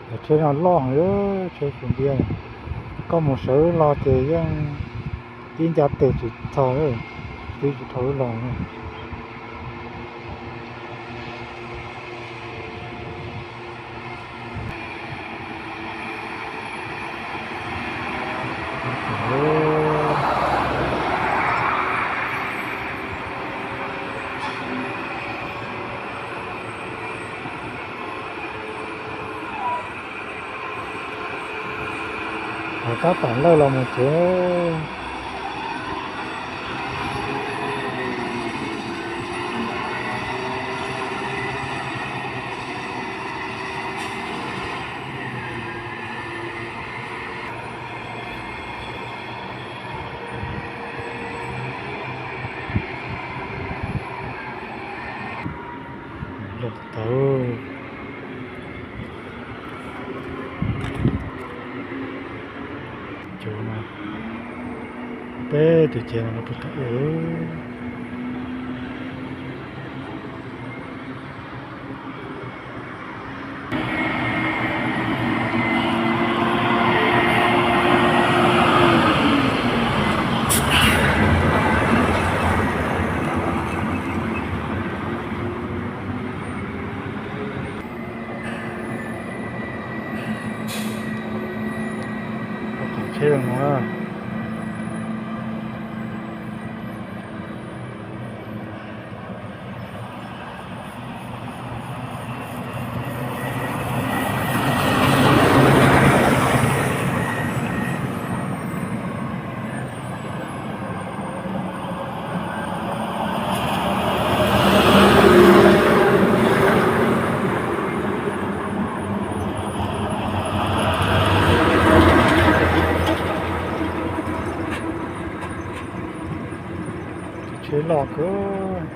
Cov tsheb no loj heev, tsheb fus ntiab. Koj mus sawv los ces yeej ib ncav tes tsis txog, twb tsis dhau lub los. Hauv tab tom lawj los mus tsev. Los tau. Cov no, peb tus cev no los puag tom ub. Qhov tsheb no. Tsheb loj kawg.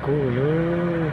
Kub lawm.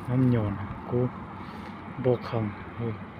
Nyob me nyuam kub npau qhee.